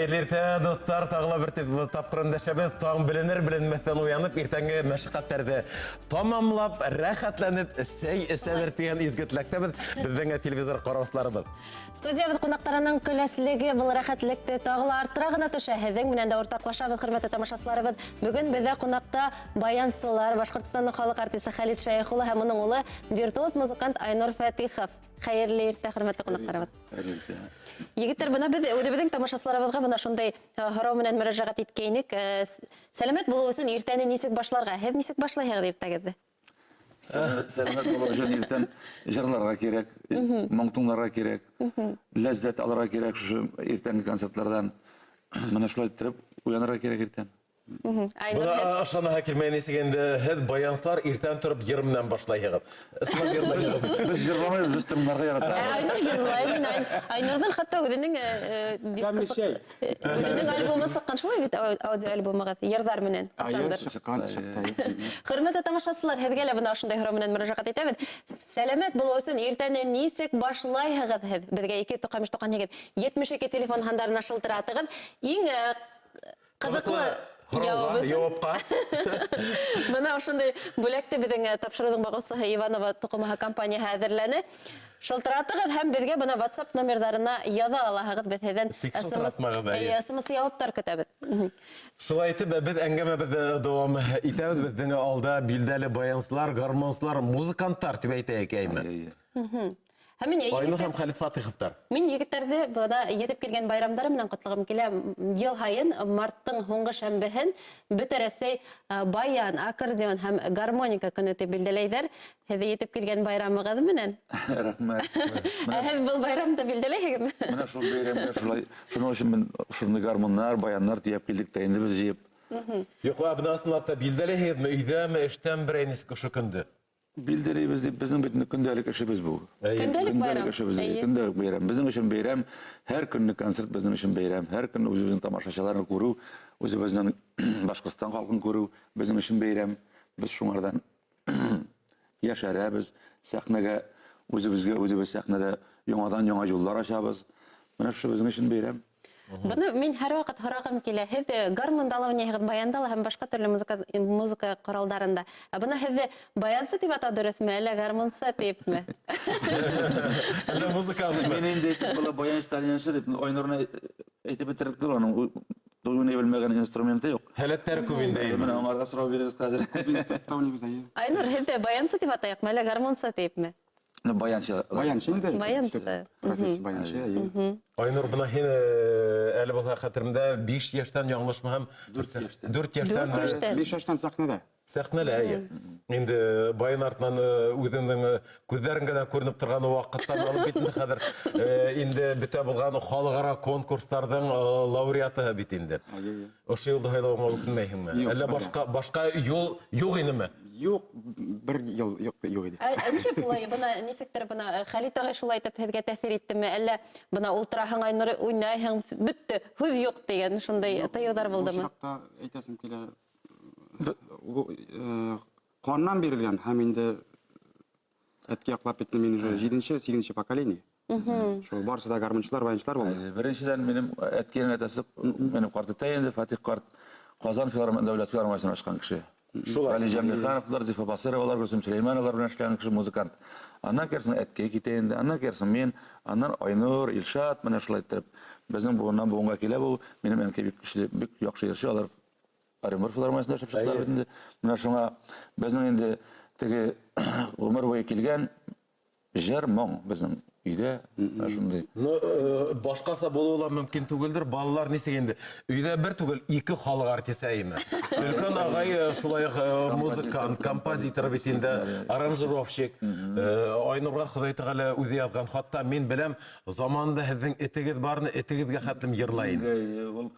Хәерле иртә, дуслар. Тагы ла бер тапкыр эндәшәбез. Таң беленер-беленмәстән уянып, иртәнге мәшәкатьләрне тамамлап, рәхәтләнеп, сәй эчәдер дигән изге теләктәбез. Безнең телевизор караучыларыбыз. Студиябез кунакларының көләслеге был рәхәтлекте тагы ла арттыра гына төшә. Һеҙҙең менән дә уртаклашабыҙ, хөрмәтле тамашасыларыбыҙ. Бөгөн беҙҙә ҡунаҡта баянсылар, Башҡортостандың халыҡ артисы Хәлит Шәйх улы һәм уның улы виртуоз музыкант Айнур Фәтихов. Хәйерле иртә, хөрмәтле ҡунаҡтарыбыҙ. Егеттәр, бына беҙ үҙебеҙҙең тамашасыларыбыҙға бына шундай э, һорау менән мөрәжәғәт иткәйнек. Э, сәләмәт булыу өсөн иртәне нисек башларға? Һеҙ нисек башлайһығыҙ иртәгеҙҙе? Сәләмәт булыу өсөн иртән җырларга кирәк, моң тыңларга кирәк, ләззәт алырга кирәк шушы иртәнге концертлардан. Менә шулай иттереп уянырга кирәк иртән. Бына ышанаһы килмәй нисек инде һеҙ баянсылар иртән тороп йыр менән башлайһығыҙ. Ысынлап йырлайһығыҙ. Без җырламыйбыз, без тыңларга яратабыз. Ә Айнур йырлай, мин Айнурҙың хатта үҙенең дискы үҙенең альбомы сыҡҡан шулай бит аудиоальбомығыҙ йырҙар менән. Ҡасандыр. Чыккан, чыкты. Хөрмәтле тамашасылар, һеҙгә лә бына ошондай һорау менән мөрәжәғәт итәбеҙ. Сәләмәт булыу өсөн иртәне нисек башлайһығыҙ һеҙ? Беҙгә 295 98 72 телефон һандарына шылтыратығыҙ. Иң Кызыклы һорауга, яуапка. Бына ошондай бүләкте беҙҙең э, тапшырыуҙың бағыусыһы Иванова тоҡомаһы компанияһы әҙерләне. Шылтыратығыҙ һәм беҙгә бына WhatsApp номерҙарына яҙа алаһығыҙ. Беҙ һеҙҙән Тик шылтыратмағыҙ, әйе. SMS яуаптар көтәбеҙ. Шулай итеп, беҙ әңгәмәбеҙҙе дауам итәбеҙ. Беҙҙең алда билдәле баянсылар, гармонсылар, музыканттар тип әйтәйек, әйме? Әйе. Һәм мин Айнур һәм Хәлит Фатыйховтар. Мин егеттәрҙе бына етеп килгән байрамдары менән ҡотлағым килә. Йыл һайын марттың һуңғы шәмбеһен бөтә Рәсәй баян, аккордеон һәм гармоника көнө тип билдәләйҙәр. Һеҙҙе етеп килгән байрамығыҙ менән. Рәхмәт. Ә һеҙ был байрамды билдәләйһегеҙме? Менә шул бәйрәмгә шулай. Шуның өчен мин шундый гармуннар, баяннар төяп килдек тә инде без җыеп. Юк, ә бына ысынлап та билдәләйһегеҙме? Өйҙәме, эштәме берәй нисек ошо көндө? Билдәлибез дип, безнең бит көндәлек эшебез бу. Көндәлек байрам. Көндәлек эшебез, көндәлек бәйрәм. Безнең өчен бәйрәм, һәр көнне концерт безнең өчен бәйрәм, һәр көнне үзебезнең тамашачыларны күрү, үзебезнең Башкортстан халкын күрү безнең өчен бәйрәм. Без шуңардан яшәрәбез, сәхнәгә үзебезгә үзебез сәхнәдә яңадан-яңа юллар ачабыз. Менә шушы безнең өчен бәйрәм. Быны мин һәрвакыт һорағым килә. Һеҙ э, гармунда ла уйнайһығыҙ, баянда ла һәм башҡа төрлө музыка, музыка ҡоралдарында. Ә бына һеҙҙе баянсы тип атау дөрөҫмө, әллә гармунсы типме? Әллә музыкантмы? Мин инде әйтеп була баянчы, тальянчы дип, Айнурны әйтеп бетердек түгел, аның уйный белмәгән инструменты юк. Һәләттәре күп инде. Менә аңарга сорау бирегез хәзер. Инструментта уйныйбыз, әйе. Айнур, һеҙҙе баянсы тип атайыҡмы, әллә гармунсы типме? Ну, баянчы. Баянчы инде. Баянчы. Профессия баянчы, әйе. Айнур, бына һин э, әле булһа хәтеремдә 5 яшьтән яңлышмаһам, 4 яшьтән. 4 яшьтән. 4 яшьтән. 5 яшьтән сәхнәдә. Сәхнәлә, әйе. Инде баян артынан э, үзеңнең э, күзләрең генә күренеп торган вакыттан алып бит инде хәзер инде бөтә булган халыкара конкурсларның лауреаты бит инде. Ошо юлды һайлавыңа үкенмәйһеңме? Әллә башка башка юл юк инеме? Юк, бер ел юк, юк иде. Ә, ә ничек болай, бына нисектер бына э, Хәлит ағай шулай итеп һеҙгә тәьҫир иттеме, әллә бына ултыраһың, Айнур, уйнайһың, бөттө, һүҙ юк тигән шундай тыйыуҙар булдымы? Бу очракта әйтәсем килә, э, каннан бирелгән һәм инде әткәй яклап бит мин уже җиденче, сигезенче поколение. Шул барысы да гармунчылар, баянчылар булды. Беренчедән минем әткәйнең әтәсе, минем картәтәй инде Фатих карт Казан филармония дәүләт филармониясен ачкан кеше. Шулай. Гали Җәмлихановлар, Зифа Басыровалар, Гөлсем Сөләймановалар белән эшләгән кеше, музыкант. Аннан керсен әткәй китә инде, аннан керсен мин, аннан Айнур, Илшат, менә шулай иттереп. Безнең буыннан буынга килә бу. Минем әнкәй бик көчле, бик яхшы җырчы, алар Оренбург филармониясендә эшләп чыктылар бит инде. Менә шуңа безнең инде теге гомер буе килгән җыр, моң безнең өйдә менә шундый. Ну, э, башкаса булуы ла мөмкин түгелдер. Балалар ничек инде? Өйдә бер түгел, ике халык артисты әйеме. Өлкән агай э, шулай ук э, музыкант, композитор бит инде, аранжировщик. Айнурга Ходай Тәгалә үзе язган. Хатта мин беләм, заманында һезнең этегез барны, этегезгә хәтлем йырлай инде. Ул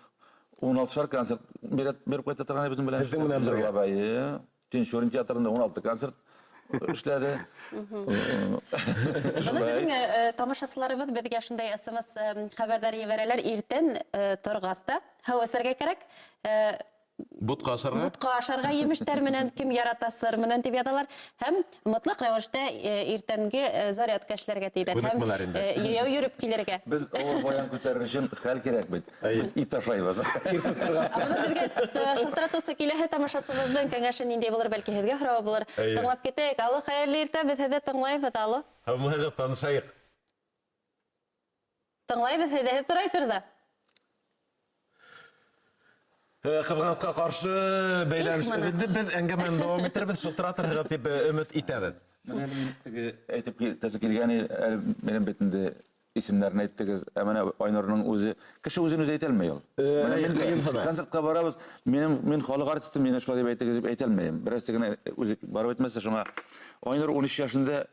16-шар концерт биреп кайта торган безнең белән. Безнең белән бергә. Әйе. Тинчурин театрында 16 концерт эшләде. Бына беҙҙең э, э, тамашасыларыбыҙ беҙгә шундай смс э, хәбәрҙәр ебәрәләр. Иртән торғас та һыу эсергә кәрәк. Ботка ашарга? Ботка ашарга емештәр менән, кем ярата сыр менән дип язалар. Һәм мотлак рәвештә иртәнге зарядка эшләргә диләр. Һәм йәяү йөреп килергә. Без авыр баян күтәрер өчен хәл кирәк бит. Без ит ашайбыз. Иртүк торгач. Ә моны безгә шылтыратасы килә. Тамашачыбызның кәңәше нинди булыр, бәлки һеҙгә һорауы булыр. Тыңлап китәйек. Алло, хәерле иртә, без һеҙҙе тыңлайбыҙ. Алло. Һаумыһығыҙ, танышайыҡ. Тыңлайбыз һеҙҙе, һеҙ тора эфирҙа. Кызганычка каршы бәйләнеш өзелде. Без әңгәмәне дәвам итәрбез, шылтыратырһыгыз дип өмет итәбез. Менә әле мин теге әйтеп китәсе килгән әле минем бит инде исемнәрен әйттегез. Ә менә Айнурның үзе кеше үзен үзе әйтә алмый ул. Менә мин дә концертка барабыз, минем мин халык артисты, мине шулай дип әйтегез дип әйтә алмыйм. Берәрсе генә үзе барып әйтмәсә, шуңа Айнур 13 яшендә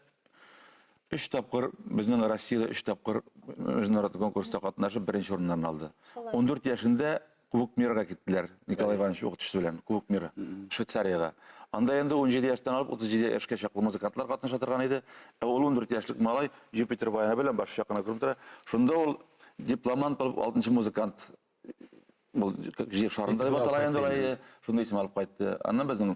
Өч тапкыр безнең Россиядә өч тапкыр международный конкурста катнашып беренче урыннарны алды. 14 яшендә Кубок мирга киттеләр Николай Иванович укытучысы белән Кубок мира Швейцариягә. Анда инде 17 яшьтән алып 37 яшькә чаклы музыкантлар катнаша торган иде. Ә ул 14 яшьлек малай Юпитер баяны белән башы чакына күренеп тора. Шунда ул дипломант булып алтынчы музыкант Бу җир шарында дип атала инде алай, шундый исем алып кайтты. Аннан безнең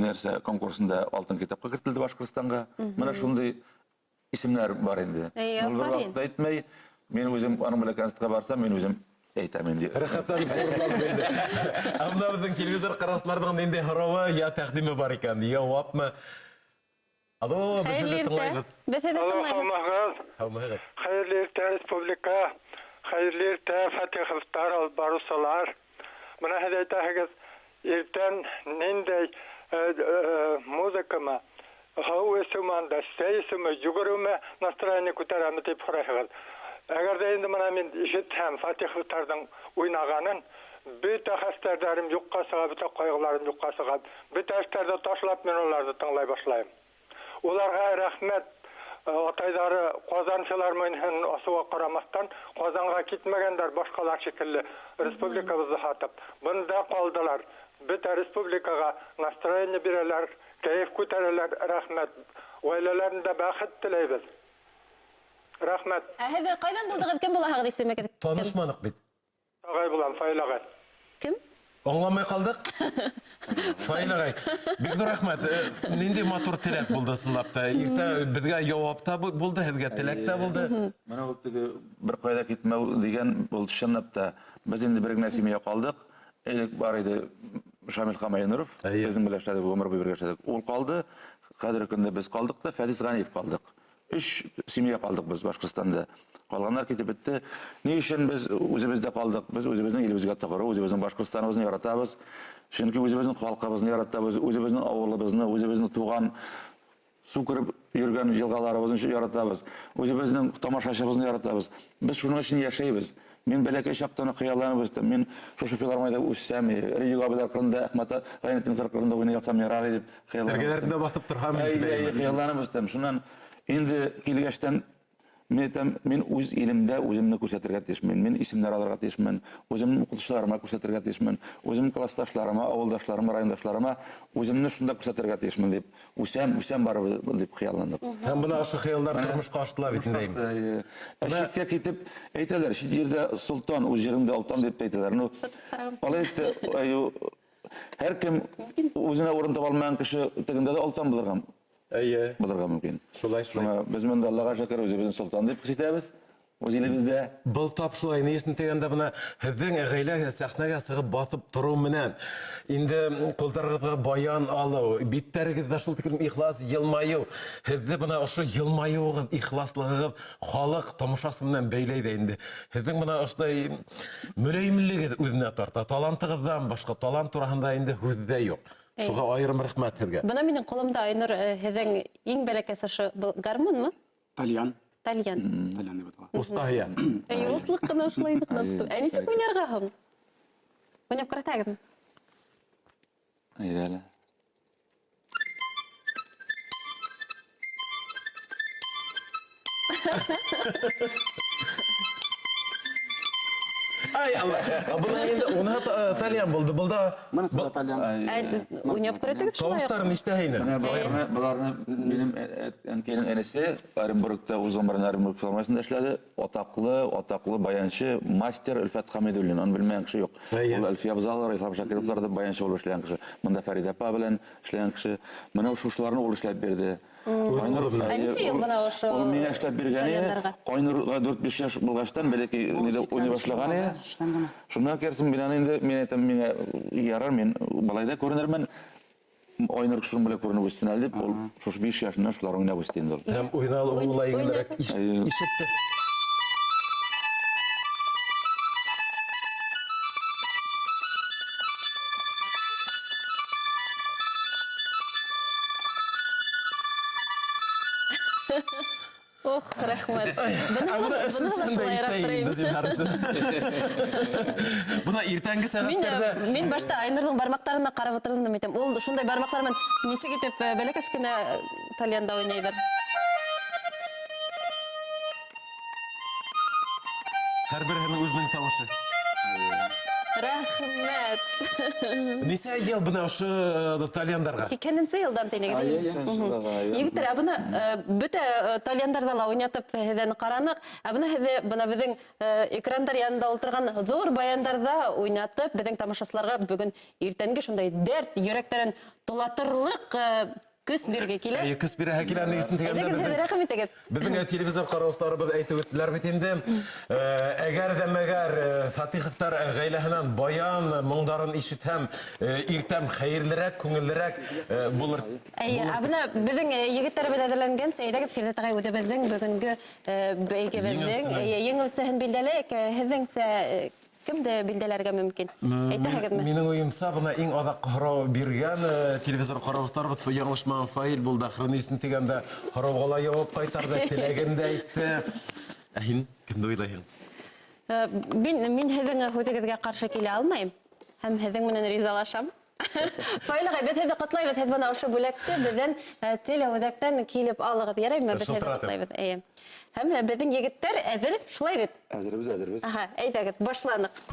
нәрсә конкурсында алтын китапка кертелде Башкортстанга. Менә шундый исемнәр бар инде. Ул бер вакытта әйтмәй, мин үзем аның белән концертка барсам, мин үзем әйтәм инде. Рәхәтләнеп горурланып инде. Ә менә безнең телевизор караучыларның нинди соравы я тәкъдиме бар икән? Яуапмы? Алло, без Хәерле сезне иртә. тыңлайбыз. Без сезне Алло, тыңлайбыз. һаумыһыгыз. Һаумыһыгыз. Хәерле иртә, республика. Хәерле иртә, Фатиховтар, алып баручылар. Менә һез әйтәһегез, иртән ниндәй э, э, музыкамы, һау эчүме анда, чәй эчүме, йөгерүме настроение күтәрәме дип сорайһыгыз. Әгәр дә инде менә мин ишетһәм Фатиховтарның уйнаганын, бөтә хәстәрләрем юкка чыга, бөтә кайгыларым юкка чыга. Бөтә эшләрне ташлап мин аларны тыңлай башлыйм. Уларга рәхмәт, атайлары Казан филармониясен ачуга карамастан, Казанга китмәгәннәр башкалар шикелле, республикабызны сатып. Монда калдылар. Бөтә республикага настроение бирәләр, кәеф күтәрәләр, рәхмәт. Гаиләләрендә бәхет теләйбез. Рәхмәт. Ә һеҙ ҡайҙан булдығыҙ, кем булаһығыҙ, исемегеҙ кем? Танышманык бит. Агай булам, Фаил агай. Кем? Аңламай калдык. Фаил агай, бик зур рәхмәт. Э, нинди матур теләк булды чынлап та. Иртә безгә яуап та булды, һеҙгә теләк тә булды. Менә ул теге бер кайда китмәү дигән ул чынлап та. Без инде бер генә семья калдык. Элек бар иде Шамил Хамайнуров, безнең белән эшләде, гомер буе бергә эшләдек. Ул калды. Хәзерге көндә без калдык та, Фәдис Ганиев калдык. Өч семья калдык без Башкортстанда. Калганнар китеп бетте. Ни өчен без үзебездә калдык? Без үзебезнең илебезгә тугры, үзебезнең Башкортстаныбызны яратабыз. Чөнки үзебезнең халкыбызны яратабыз, үзебезнең авылыбызны, үзебезнең туган су кереп йөргән елгаларыбызны яратабыз. Үзебезнең тамашачыбызны яратабыз. Без шуның өчен яшәйбез. Мин бәләкәй чактан ук хыялланып үстем. Мин шушы филармониядә үссәм, Рөдик абыйлар кырында, Әхмәт Гайнетдиновлар кырында уйный алсам ярар иде дип хыялланып үстем. Эргәләрендә басып торган Әй, әй, хыялланып үстем. Шуннан инде килгәчтән мин әйтәм, мин үз илемдә үземне күрсәтергә тиешмен. Мин исемнәр алырга тиешмен. Үземнең укытучыларыма күрсәтергә тиешмен. Үземнең классташларыма, авылдашларыма, райондашларыма үземне шунда күрсәтергә тиешмен дип үсәм, үсәм барыбер дип хыялландык. Һәм менә ошо хыяллар тормышка аштылар бит инде. Тормышка ашты, әйе. Ә читкә китеп әйтәләр, чит җирдә солтан, үз җиреңдә олтан дип тә әйтәләр. Ну, алай итте, Һәркем үзенә урын таба алмаган кеше тегендә дә олтан булырга Әйе. булырга мөмкин. Шулай, шулай. Шуңа без монда Аллага шөкер үзебезне солтан дип хис итәбез. Үз илебездә. Был тап шулай, ни өчен дигәндә, менә һеҙҙең гаилә сәхнәгә сығып баҫып тороу менән инде ҡулдарығыҙға баян алыу, биттәрегеҙҙә шул тиклем ихлас йылмайыу, һеҙҙе бына ошо йылмайыуығыҙ, ихласлығығыҙ халыҡ тамашасы менән бәйләй ҙә инде. Һеҙҙең бына ошолай мөләйемлегеҙ үҙенә тарта. Талантығыҙҙан башҡа, талант тураһында инде һүҙ ҙә юҡ. Шуға айырым рәхмәт һеҙгә. Бына минең ҡулымда, Айнур, э, һеҙҙең иң бәләкәс ошо был гармунмы? Тальян. Тальян. Тальян дип атала. Усҡа һыя. Әй, услыҡ ҡына ошолай ныҡ тотоп. Ә нисек уйнарға һуң? Уйнап күрһәтәгеҙме? Әйҙә әле. Ай, Алла. Буны инде уны тальян булды. Булда. Монысы да тальян. Уйнап күрәтегез шулай. Тавышлары ништә инде? Менә боларны, боларны минем әнкәйнең энесе Оренбургта үз гомерен Оренбург филармониясендә эшләде. Атаклы, атаклы баянчы, мастер Өлфәт Хамидуллин. Аны белмәгән кеше юк. Ул Әлфия Абзалова, Илһам Шакировлар да баянчы булып эшләгән кеше. Монда Фәридә апа белән эшләгән кеше. Менә шушыларны ул эшләп бирде. Айнур, Ә ничә ел бына ошо Ул миңа эшләп биргән иде. Айнурга 4-5 яшь булгачтан бәләкәй нидә уйный башлаган иде. Шуннан керсен мин аны инде мин әйтәм, миңа ярар, мин болай да күренермен. Айнур шуның белән күренеп үссен әле дип, ул шушы 5 яшеннән шулар уйнап үсте инде ул. Һәм уйнал ул еңелрәк ишетте. Ох, рәхмәт. Ә моны өстен дә ишетә инде зинһар өчен. Бына иртәнге сәгатьләрдә Мин башта Айнурның бармакларына карап утырдым да әйтәм. Ул шундай бармаклар белән ничек итеп бәләкәс кенә тальянда уйныйдыр. Һәрберһенең үзенең тавышы. Рәхмәт. Нисә ел бына ошо тальяндарга? Икенче елдан тинегез. Егетләр, ә бына бөтә тальяндарда ла уйнатып һеҙҙән ҡараныҡ. Ә бына һеҙҙе бына беҙҙең экрандар янында ултырған ҙур баяндарҙа уйнатып, беҙҙең тамашасыларға бөгөн иртәнге шундай дәрт, йөрәктәрен тулатырлыҡ көс бирге килә. Әйе, көс бирәһе килә, нигезен дигәндә Әйдәгез, һеҙ рәхим итегеҙ. Беҙҙең телевизор ҡараусыларыбыҙ әйтеп үттеләр бит инде. Әгәр ҙә мәгәр Фатиховтар ғаиләһенән баян моңдарын ишетһәм, иртәм хәйерлерәк, күңеллерәк булыр. Әйе, ә бына беҙҙең егеттәребеҙ әҙерләнгәнсә, әйҙәгеҙ, Фирҙәт ағай, үҙебеҙҙең бөгөнгө бәйгебеҙҙең еңеүсеһен билдәләйек. Һеҙҙеңсә кемде билдәләргә мөмкин? Әйтәһегеҙме? Минең уйымса, бына иң аҙаҡ һорау биргән телевизор ҡараусыларыбыҙ яңылышмаған Фаил булды. Ахырын өсөн тигәндә һорауға ла яуап ҡайтарҙы, теләген дә әйтте. Ә һин кемде уйлайһың? Мин һеҙҙең һүҙегеҙгә ҡаршы килә алмайым һәм һеҙҙең менән ризалашам. Фаил ағай, беҙ һеҙҙе ҡотлайбыҙ. Һеҙ бына ошо бүләкте беҙҙән телеүҙәктән килеп алығыҙ. Яраймы? Беҙ һеҙҙе ҡотлайбыҙ. Эйе. Һәм беҙҙең егеттәр әҙер, шулай бит? Әҙербеҙ, әҙербеҙ. Аһа, әйҙәгеҙ, башланыҡ.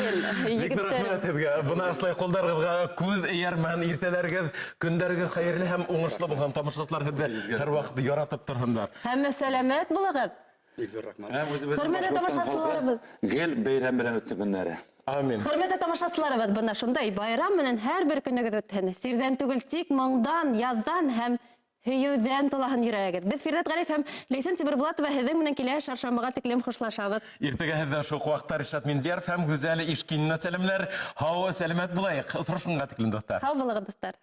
Түгел, Бик егетләрем. рәхмәт һеҙгә. Бына шулай ҡулдарығыҙға күҙ эйәрмәһен, иртәләрегеҙ, көндәрегеҙ хәйерле һәм уңышлы булһын. Тамашасылар һеҙҙе һәрваҡыт яратып торһондар. Һәм сәләмәт булығыҙ. Бик зур рәхмәт. Һәм үзебезнең Хөрмәтле Башкортстан халкы тамашасыларыбыҙ. Гел бәйрәм белән үтсен көннәре. Амин. Хөрмәтле тамашасыларыбыҙ, бына шундай байрам менән һәр бер көнөгөҙ үтһен. Сирҙән түгел, тик моңдан, яҙҙан һәм һөйөүҙән тулаһын йөрәгегеҙ. Беҙ Фирҙәт Ғәлиев һәм Ләйсән Тимербулатова һеҙҙең менән килә шаршамбыға тиклем хушлашабыҙ. Иртәгә һеҙҙә шул уҡ ваҡытта Ришат Миндияров һәм Гүзәл Ишкинина сәламләр. Һау, сәламәт булайыҡ. Осрашҡанға тиклем, дуҫтар. Һау булығыҙ, дуҫтар.